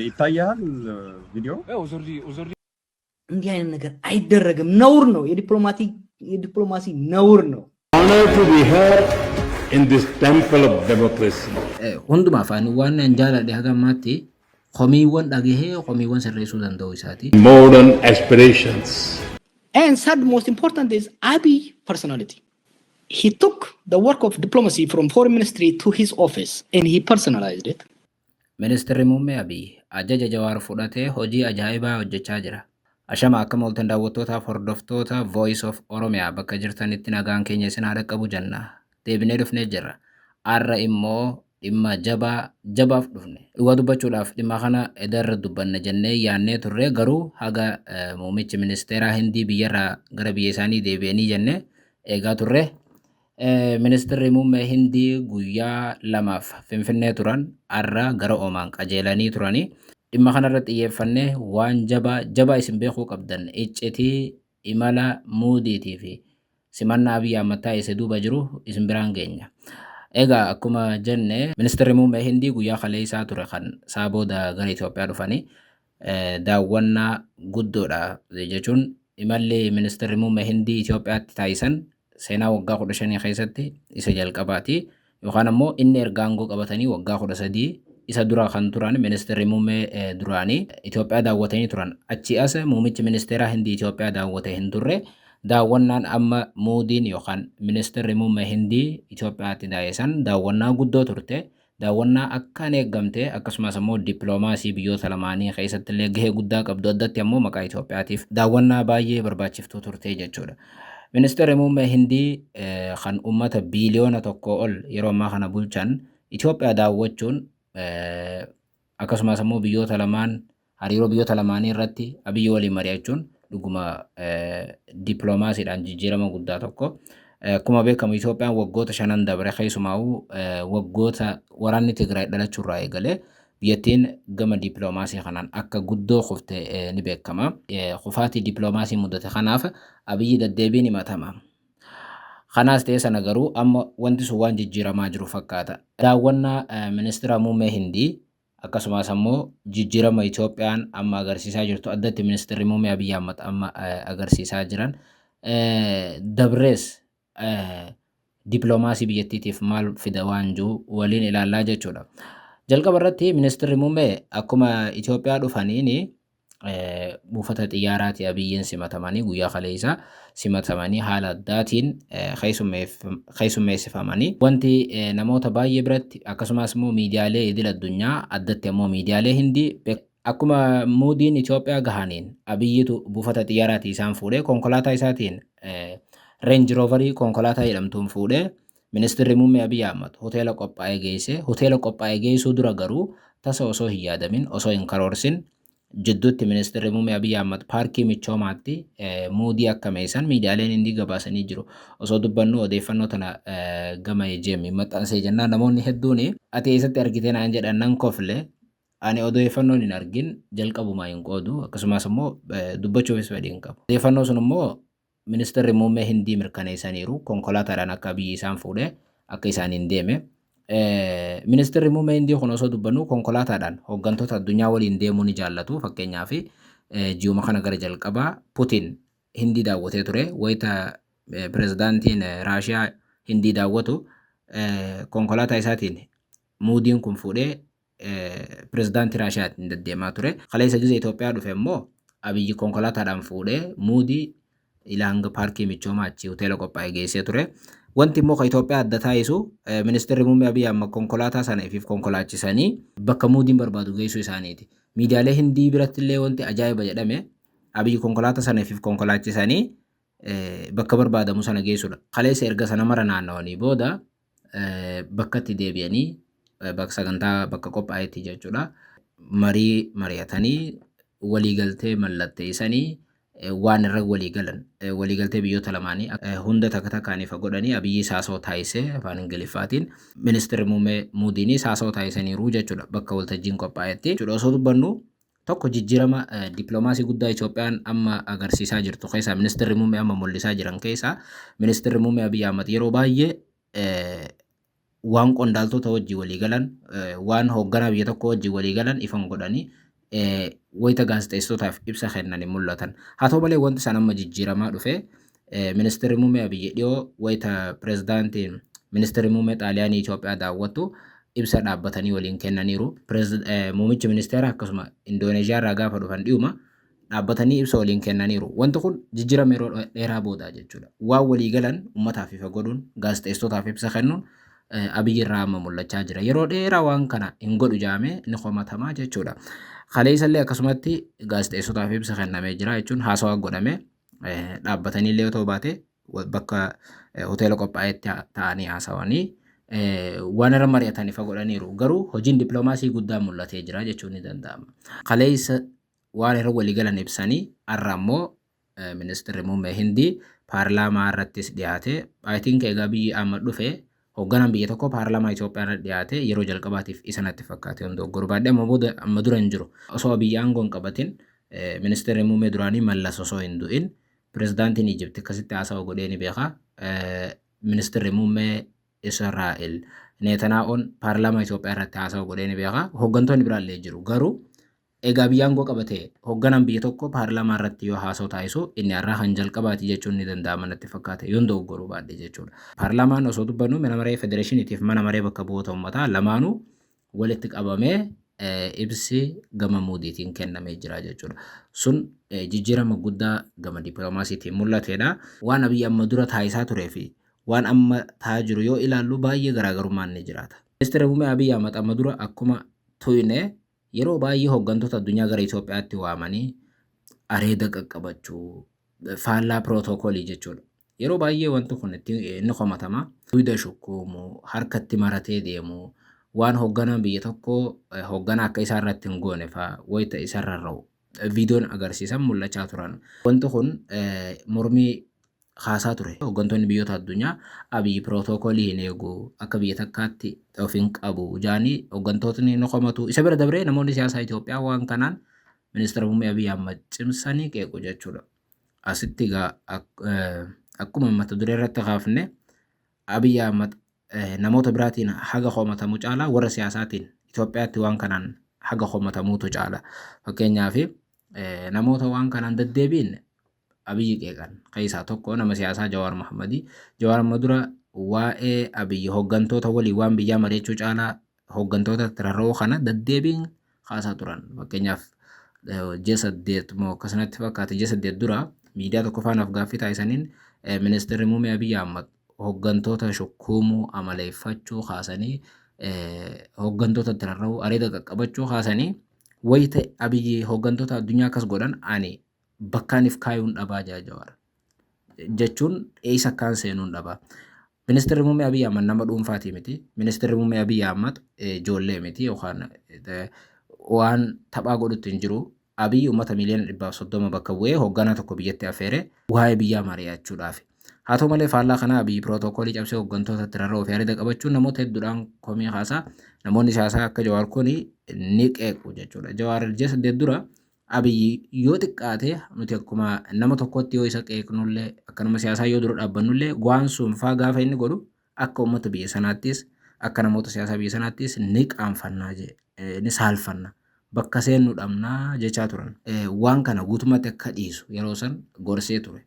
ይታያል ቪዲዮ። እንዲህ አይነት ነገር አይደረግም። ነውር ነው። የዲፕሎማሲ ነውር ነው። Honor to be here in this temple of democracy. Hundumaaf ani waan an jaaladhe haga ammaatti komiiwwan dhagahee komiiwwan sirreessuu danda'u isaati. Modern aspirations. And third most important is Abiy personality. He took the work of diplomacy from foreign ministry to his office and he personalized it. Ministeerri Muummee Abiy ajaja Jawaar fudhatee hojii ajaa'ibaa hojjechaa jira. Ashama, akkam ooltan daawwattootaaf hordoftoota Voice of Oromiyaa? Bakka jirtanitti nagaan keenya isin haa dhaqqabu jenna. Deebinee dhufnee jirra. Har'a immoo dhimma jabaa jabaaf dhufne. Dhugaa dubbachuudhaaf dhimma kana edarra dubbanna jennee yaannee turre, garuu haga muummichi ministeeraa Hindii biyyarraa gara biyya isaanii deebi'anii jennee eegaa turre. Ministeerri muummee Hindii guyyaa 2f Finfinnee turan, har'a gara Omaan qajeelanii turanii. Dhimma kanarratti xiyyeeffannee waan jabaa jabaa isin beekuu qabdan, iccitii imala Moodiitii fi simannaa Abiyyi Ahmad taasise duuba jiru isin biraan geenya. Egaa akkuma jenne, ministeerri muummee Hindii guyyaa kaleessaa ture kan isaa booda gara Itoophiyaa dhufanii. Daawwannaa guddoodha jechuun imalli ministeerri muummee Hindii Itoophiyaatti taasisan seenaa waggaa 15 keessatti isa jalqabaati. Yookaan ammoo inni erga aangoo qabatanii waggaa 13 isa dura kan turan ministeerri muummee duraanii Itoophiyaa daawwatanii turan. Achi as muummichi ministeeraa Hindii Itoophiyaa daawwate hin turre. Daawwannaan amma Moodiin yookaan ministeerri muummee Hindii Itoophiyaatti taasisan daawwannaa guddoo turte. Daawwannaa akkaan eeggamte, akkasumas ammoo dippiloomaasii biyyoota lamaanii keessatti illee gahee guddaa qabdu, addatti ammoo maqaa Itoophiyaatiif daawwannaa baay'ee barbaachiftuu turte jechuudha. Ministeerri muummee Hindii kan uummata biiliyoona 1 ol yeroo ammaa kana bulchan Itoophiyaa daawwachuun, akkasumas ammoo biyyoota lamaan, hariiroo biyyoota lamaanii irratti Abiyyi waliin mari'achuun dhuguma dippiloomaasiidhaan jijjiirama guddaa tokko. Akkuma beekamu, Itoophiyaan waggoota shanan dabre, keessumaa'uu waggoota waraanni Tigraay dhalachuurraa eegalee, biyyattiin gama dippiloomaasii kanaan akka guddoo kufte ni beekama. Kufaatii dippiloomaasii mudate kanaaf Abiyyi deddeebiin himatama. Kanaas ta'e sana, garuu amma wanti sun waan jijjiiramaa jiru fakkaata. Daawwannaa ministeera muummee Hindii, akkasumas ammoo jijjiirama Itoophiyaan amma agarsiisaa jirtu, addatti ministeerri muummee Abiyyi Ahmad amma agarsiisaa jiran, dabrees dippiloomaasii biyyattiitiif maal fida waan jiru waliin ilaallaa jechuudha. Jalqaba irratti ministeerri muummee akkuma Itoophiyaa dhufaniini buufata xiyyaaraati Abiyyiin simatamanii, guyyaa kaleessaa simatamanii, haala addaatiin keessummeessifamanii. Wanti namoota baay'ee biratti, akkasumas immoo miidiyaalee idil addunyaa, addatti ammoo miidiyaalee Hindii, akkuma Moodiin Itoophiyaa gahaniin Abiyyitu buufata xiyyaaraatii isaan fuudhee, konkolaataa isaatiin, Range Roverii konkolaataa jedhamtuun fuudhee, ministeerri muummee Abiyyi Ahmad hoteela qophaa'ee geesse. Hoteela qophaa'ee geessuu dura garuu tasa, osoo hin yaadamin, osoo hin karoorsin, jidduutti ministeerri muummee Abiyyi Ahmad paarkii michoomaatti Moodii akka meessan miidiyaaleen Hindii gabaasanii jiru. Osoo dubbannu odeeffannoo tana gama EGM maxxansee jennaan, namoonni hedduun "Ati eessatti argite?" naan jedhan. Nan kofle. Ani odeeffannoon hin argin jalqabumaa hin qoodu, akkasumas immoo dubbachuufis fedhii hin qabu. Odeeffannoo sun immoo ministeerri muummee Hindii mirkaneessaniiru, konkolaataadhaan akka biyyi isaan fuudhee akka isaaniin deeme. Ministeerri muummee Hindii kun, osoo dubbannu, konkolaataadhaan hooggantoota addunyaa waliin deemuu ni jaallatu. Fakkeenyaaf, ji'uma kana gara jalqabaa Putin Hindii daawwatee ture. Wayita pirezidaantiin Raashiyaa Hindii daawwatu konkolaataa isaatiin Moodiin kun fuudhee pirezidaantii Raashiyaatiin deddeemaa ture. Kaleessa gizee Itoophiyaa dhufe immoo Abiyyi konkolaataadhaan fuudhee Moodii ilaa hanga paarkii michoomaa, achi hoteela qophaa'e geessee ture. Wanti immoo kan Itoophiyaa adda taasisu, ministeerri muummee Abiyyi amma konkolaataa sana ifiif konkolaachisanii bakka Moodiin barbaadu geessuu isaaniiti. Miidiyaalee Hindii biratti illee wanti ajaa'iba jedhame Abiyyi konkolaataa sana ifiif konkolaachisanii bakka barbaadamu sana geessudha. Kaleessa erga sana mara naannawanii booda bakka itti deebi'anii, bakka sagantaa bakka qophaa'etti jechuudha. Marii mari'atanii, waliigaltee mallatteessanii, waan irra walii galan, waliigaltee biyyoota lamaanii hunda takka takkaan ifa godhanii, Abiyyi haasawaa taasisee afaan Ingiliffaatiin, ministeerri muummee Moodiinis haasawaa taasisaniiru jechuudha bakka waltajjiin qophaa'etti. Jechuudha, osoo dubbannu, tokko jijjiirama dippiloomaasii guddaa Itoophiyaan amma agarsiisaa jirtu keessaa, ministeerri muummee amma mul'isaa jiran keessaa, ministeerri muummee Abiyyi Ahmad yeroo baay'ee Waan qondaaltota wajjin walii galan, waan hoogganaa biyya tokko wajjin walii galan ifan godhanii wayita gaazexeessitootaaf ibsa kennan hin mul'atan. Haa ta'u malee, wanti isaan amma jijjiiramaa dhufe, ministeerri muummee Abiyyi dhiyoo wayita pirezidaantiin ministeerri muummee Xaaliyaanii Itoophiyaa daawwattu ibsa dhaabbatanii waliin kennaniiru. Muummichi ministeera akkasuma Indooneeshiyaa irraa gaafa dhufan dhiyuma dhaabbatanii ibsa waliin kennaniiru. Wanti kun jijjiirama yeroo dheeraa booda jechuudha. Waan walii galan uummataaf ifa godhuun, gaazexeessitootaaf ibsa kennuun Abiyyi irraa amma mul'achaa jira. Yeroo dheeraa waan kana hin godhu jaamee ni komatamaa jechuudha. Kaleessallee akkasumatti gaazexeessotaaf ibsa kennamee jira jechuun haasawaa godhame dhaabbatanii illee yoo ta'u baate, bakka hoteela qophaa'etti ta'anii haasawanii waan irra mari'atan ifa godhaniiru. Garuu hojiin dippiloomaasii guddaa mul'atee jira jechuun ni danda'ama. Kaleessa waan irra walii galan ibsanii, har'a ammoo ministeerri muummee Hindii paarlaamaa irrattis dhiyaate. I think egaa biyyi amma dhufe hoogganaan biyya tokko paarlaamaa Itoophiyaa irratti dhiyaate yeroo jalqabaatiif isa natti fakkaate. Hundi dogoggoruu baadhee amma booda amma dura hin jiru. Osoo biyya aangoo hin qabatin, ministeerri muummee duraanii Mallas osoo hin du'in, pirezidaantiin Ijipti akkasitti haasawa godhee ni beeka. Ministeerri muummee Israa'el Neetanaa'oon paarlaamaa Itoophiyaa irratti haasawa godhee ni beeka. Hooggantoonni biraallee jiru. Garuu egaa biyya aangoo qabate hoogganaan biyya tokko paarlaamaa irratti yoo haasa'u taasisu inni har'aa kan jalqabaati jechuun ni danda'ama natti fakkaate, yoon dogoggoruu baadhe jechuudha. Paarlaamaan osoo dubbannu mana maree federeeshiniitiif mana maree bakka bu'oota uummataa lamaanuu walitti qabamee ibsi gama muudiitiin kennamee jira jechuudha. Sun jijjiirama guddaa gama dippiloomaasiitiin mul'atedha. Waan Abiyyi amma dura taasisaa turee fi waan amma ta'aa jiru yoo ilaallu baay'ee garaagarummaan ni jiraata. Ministeerri muummee Abiyyi Ahmad amma dura akkuma tuyne yeroo baay'ee hooggantoota addunyaa gara Itoophiyaatti waamanii areeda qaqqabachuu, faallaa pirootokoolii jechuudha. Yeroo baay'ee wanti kun inni komatama. Dugda shukkuumuu, harkatti maratee deemuu, waan hoogganaan biyya tokkoo hoogganaa akka isaa irratti hin goone fa'aa wayita isarra ra'u viidiyoon agarsiisan mul'achaa turan. Wanti kun mormii kaasaa ture. Hooggantoonni biyyoota addunyaa Abiyyi pirootokoolii hin eegu, akka biyya takkaatti of hin qabu jaanii hooggantootni ni komatu. Isa bira dabree namoonni siyaasaa Itoophiyaa waan kanaan ministeera muummee Abiyyi Ahmad cimsanii qeequ jechuudha. Asitti egaa akkuma mata duree irratti kaafne, Abiyyi Ahmad namoota biraatiin haga komatamu caalaa warra siyaasaatiin Itoophiyaatti waan kanaan haga komatamuutu caala. Fakkeenyaaf, namoota waan kanaan deddeebiin Abiyyi qeeqan keessaa tokko nama siyaasaa Jawaar Mohammadii. Jawaar amma dura waa'ee Abiyyi hooggantoota waliin waan biyyaa mari'achuu caalaa hooggantoota rarra'uu kana deddeebiin kaasaa turan. Fakkeenyaaf, ji'a 8 moo akkasanatti fakkaate, ji'a 8 dura miidiyaa tokko faanaaf gaaffii taasisaniin ministeerri muummee Abiyyi Ahmad hooggantoota shukkuumuu amaleeffachuu kaasanii, hooggantoota rarra'uu areeda qaqqabachuu kaasanii, wayita Abiyyi hooggantoota addunyaa akkas godhan ani bakkaaniif kaayuun dhabaa jaa Jawaar. Jechuun eessa akkaan seenuun dhabaa. Ministeerri muummee Abiyyi Ahmad nama dhuunfaatii miti. Ministeerri muummee Abiyyi Ahmad ijoollee miti yookaan waan taphaa godhutti hin jiru. Abiyyi uummata miiliyoona 130 bakka bu'ee hoogganaa tokko biyyatti affeere waa'ee biyyaa mari'achuudhaaf. Haa ta'u malee, faallaa kanaa Abiyyi pirootokoolii cabsee hooggantoota itti rarra'uu fi areeda qabachuun namoota hedduudhaan komii kaasaa, namoonni siyaasaa akka Jawaar kuni ni qeequ jechuudha. Jawaar ji'a 8 dura Abiyyi yoo xiqqaate nuti akkuma nama tokkotti yoo isa qeeqnullee, akkanuma siyaasaa yoo dura dhaabbannullee, waan sun faa gaafa inni godhu akka uummata biyya sanaattis akka namoota siyaasaa biyya sanaattis ni qaanfannaa jee, ni saalfanna, bakka seennu dhabnaa jechaa turan. Waan kana guutummaatti akka dhiisu yeroo san gorsee ture.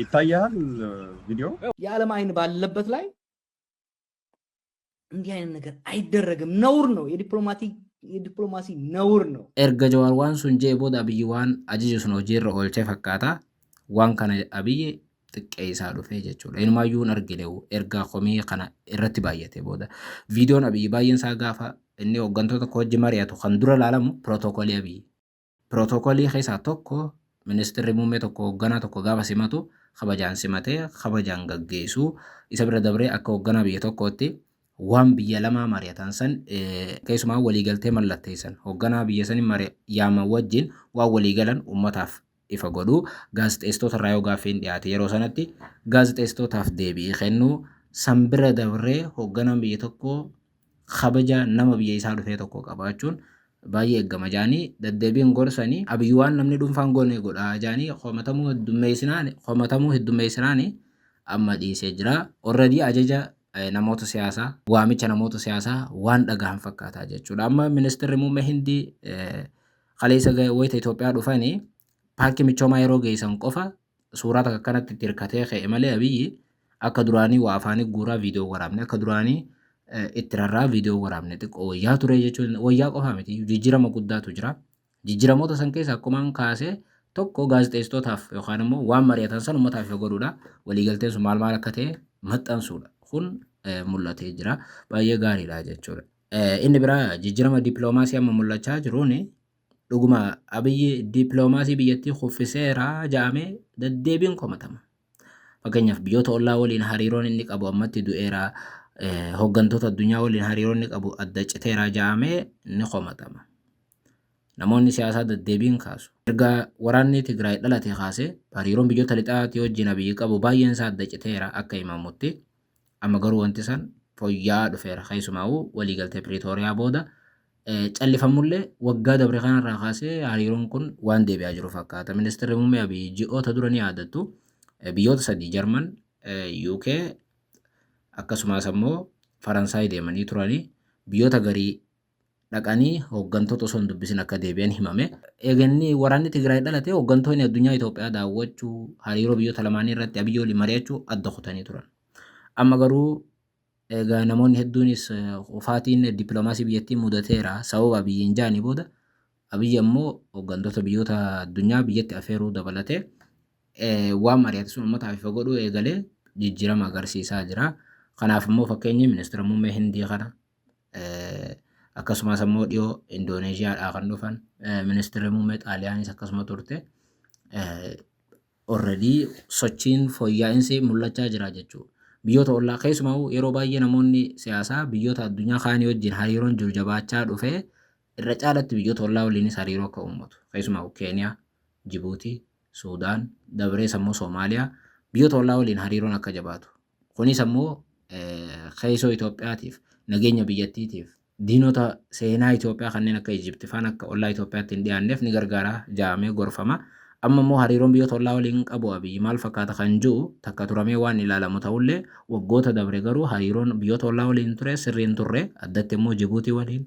ይታያል ቪዲዮ። የዓለም አይን ባለበት ላይ እንዲህ አይነት ነገር አይደረግም። ነውር ነው። የዲፕሎማሲ ነውር ነው። Erga Jawaar waan sun jee booda Abiyyi waan ajaja sun hojiirra oolchee fakkaata. Waan kana Abiyyi xiqqeessaa dhufee jechuudha. Inumaayyuu hin argine erga komii kana irratti baay'ate booda. Viidiyoon Abiyyi baay'een isaa gaafa inni hooggantoota tokko wajji mari'atu kan dura ilaalamu pirootokoolii Abiyyi. Pirootokoolii keessaa tokko ministeerri muummee tokko hoogganaa tokko gaafa simatu kabajaan simatee kabajaan gaggeessuu, isa bira dabree akka hoogganaa biyya tokkootti waan biyya lamaa mari'atan san, keessumaa waliigaltee mallatteessan hoogganaa biyya sanii yaaman wajjin waan waliigalan uummataaf ifa godhuu, gaazexeessitoota irraa yoo gaaffiin dhiyaate yeroo sanatti gaazexeessitootaaf deebii kennuu, san bira dabree hoogganaan biyya tokkoo kabaja nama biyya isaa dhufee tokko qabaachuun baay'ee eeggama jaanii deddeebiin gorsanii, Abiyyi waan namni dhuunfaan goone godhaa jaanii komatamuu heddummeessinaani amma dhiisee jira. Already ajaja namoota siyaasaa, waamicha namoota siyaasaa waan dhagahan fakkaataa jechuudha. Amma ministeerri muummee Hindii kaleessa wayita Itoophiyaa dhufanii paarkii michoomaa yeroo geessan qofa suuraa takka akkanatti itti hirkatee ka'e malee, Abiyyi akka duraanii waa afaanii guuraa viidiyoo waraabne, akka duraanii itti rarraa viidiyoo waraabne. Xiqqoo wayyaa ture jechuun wayyaa qofaa miti, jijjiirama guddaatu jira. Jijjiiramoota san keessa akkumaan kaasee tokko gaazexeessitootaaf yookaan immoo waan mari'atan san uummataaf yoo godhuudha. Waliigalteen sun maal maal akka ta'e maxxansuudha. Kun mul'atee jira. Baay'ee gaariidha jechuudha. Inni biraa jijjiirama dippiloomaasii amma mul'achaa jiruun, dhuguma Abiyyi dippiloomaasii biyyattii kuffiseera ja'amee deddeebiin komatama. Fakkeenyaaf, biyyoota ollaa waliin hariiroon inni qabu ammatti du'eera. Hooggantoota addunyaa waliin hariiroon inni qabu adda citeera ja'amee ni komatama. Namoonni siyaasaa deddeebiin kaasu. Erga waraanni Tigraay dhalate kaasee hariiroon biyyoota lixaatii wajjin Abiyyi qabu baay'een isaa adda citeera akka himamutti. Amma garuu wanti san fooyya'aa dhufeera. Keessumaa'uu waliigaltee Piriitooriyaa booda callifamullee waggaa dabre kanarraa kaasee hariiroon kun waan deebi'aa jiru fakkaata. Ministeerri muummee Abiyyi ji'oota dura ni yaadattu, biyyoota sadii, Jarman, UK akkasumas ammoo Faransaay deemanii turanii, biyyoota garii dhaqanii hooggantoota osoo hin dubbisin akka deebi'an himame. Eeganni waraanni Tigraay dhalate hooggantoonni addunyaa Itoophiyaa daawwachuu, hariiroo biyyoota lamaanii irratti Abiyyi waliin mari'achuu adda kutanii turan. Amma garuu egaa namoonni hedduunis kufaatiin dippiloomaasii biyyattii mudateera sababa Abiyyiin jaanii booda, Abiyyi ammoo hooggantoota biyyoota addunyaa biyyatti afeeruu dabalatee waan mari'ate sun uummataaf ifa godhuu eegalee jijjiirama agarsiisaa jira. Kanaaf immoo fakkeenyi ministeera muummee Hindii kana, akkasumas ammoo dhiyoo Indooneeshiyaadhaa kan dhufan ministeerri muummee Xaaliyaanis akkasuma turte. Already sochiin fooyya'insi mul'achaa jira jechuudha. Biyyoota ollaa keessumaa yeroo baay'ee namoonni siyaasaa biyyoota addunyaa kaanii wajjin hariiroon jiru jabaachaa dhufee irra caalatti biyyoota ollaa waliinis hariiroo akka uummatu. Keessumaa Keeniyaa, Jibuutii, Suudaan, dabarees ammoo Soomaaliyaa, biyyoota ollaa waliin hariiroon akka jabaatu. Kunis ammoo keessoo Itoophiyaatiif, nageenya biyyattiitiif, diinota seenaa Itoophiyaa kanneen akka Ijipti faan akka ollaa Itoophiyaatti hin dhiyaanneef ni gargaara jaamee gorfama. Amma immoo hariiroon biyyoota ollaa waliin qabu Abiyyi maal fakkaata kan jiru takka turamee waan ilaalamu ta'ullee, waggoota dabre garuu hariiroon biyyoota ollaa waliin ture sirriin turre. Addatti immoo Jibuutii waliin,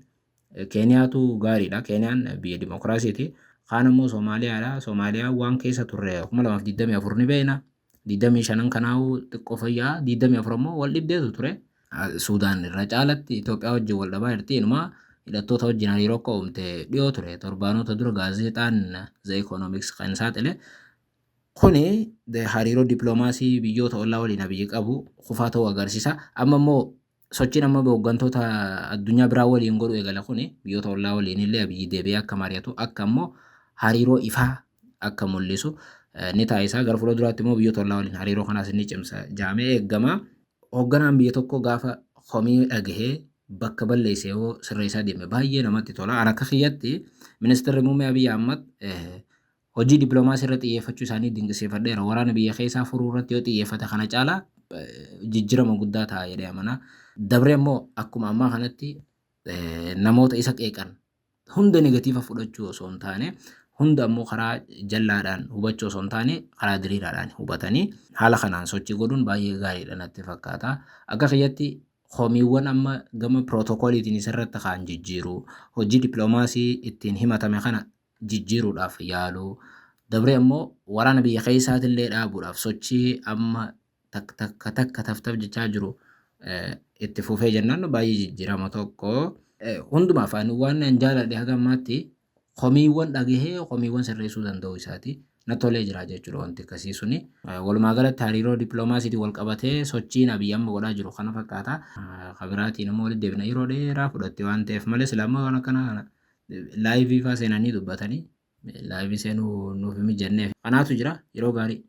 Keeniyaatu gaariidha. Keeniyaan biyya dimokiraasiiti. Kaan immoo Soomaaliyaadha. Soomaaliyaan waan keessa turre 2024 ni beekna. 25 kanaa'uu xiqqoo fayyaa, 24 ammoo wal dhibdeetu ture. Suudaan irra caalatti Itoophiyaa wajjin wal dhabaa jirti. Inumaa hidhattoota wajjin hariiroo akka uumte dhiyoo ture. Torbaanota dura gaazexaan The Economics kan saaxile. Kuni hariiroo dippiloomaasii biyyoota ollaa waliin Abiyyi qabu kufaa ta'uu agarsiisa. Amma immoo sochiin amma hooggantoota addunyaa biraa waliin godhu eegala kuni biyyoota ollaa waliin illee Abiyyi deebi'ee akka mari'atu, akka immoo hariiroo ifaa akka mul'isu ni taasisa. Gara fuula duraatti immoo biyyoota ollaa waliin hariiroo kanaas ni cimsa jaamee eegama. Hoogganaan biyya tokkoo gaafa komii dhagahee bakka balleesse yoo sirreessaa deeme baay'ee namatti tola. Ani akka kiyyatti ministeerri muummee Abiyyi Ahmad hojii dippiloomaasii irratti xiyyeeffachuu isaanii dinqisiifadheera. Waraana biyya keessaa furuu irratti yoo xiyyeeffate kana caalaa jijjiirama guddaa ta'a jedhee amana. Dabree immoo akkuma ammaa kanatti namoota isa qeeqan hunda negative fudhachuu osoo hin taane, hunda ammoo karaa jallaadhaan hubachuu osoo hin taane, karaa diriiraadhaan hubatanii haala kanaan sochii godhuun baay'ee gaariidha natti fakkaata. Akka kiyyatti komiiwwan amma gama pirootokooliitiin isarratti kaan jijjiiruu, hojii dippiloomaasii ittiin himatame kana jijjiiruudhaaf yaaluu, dabree ammoo waraana biyya keessaatillee dhaabuudhaaf sochii amma takka takka taftaf jechaa jiru itti fufee jennaan baay'ee jijjiirama tokko. Hundumaaf ani waan an jaaladhe haga ammaatti komiiwwan dhagahee komiiwwan sirreessuu danda'uu isaati. Na tolee jira jechuudha wanti akkasii suni. Walumaa galatti hariiroo dippiloomaasiitiin wal qabatee sochiin Abiyyi amma godhaa jiru kana fakkaata. Kabiraatiin immoo walitti deebina, yeroo dheeraa fudhatte waan ta'eef malee sila amma waan akkana kana live faa seenanii dubbatanii live seenuu nuuf hin mijanneef. Kanaatu jira, yeroo gaarii.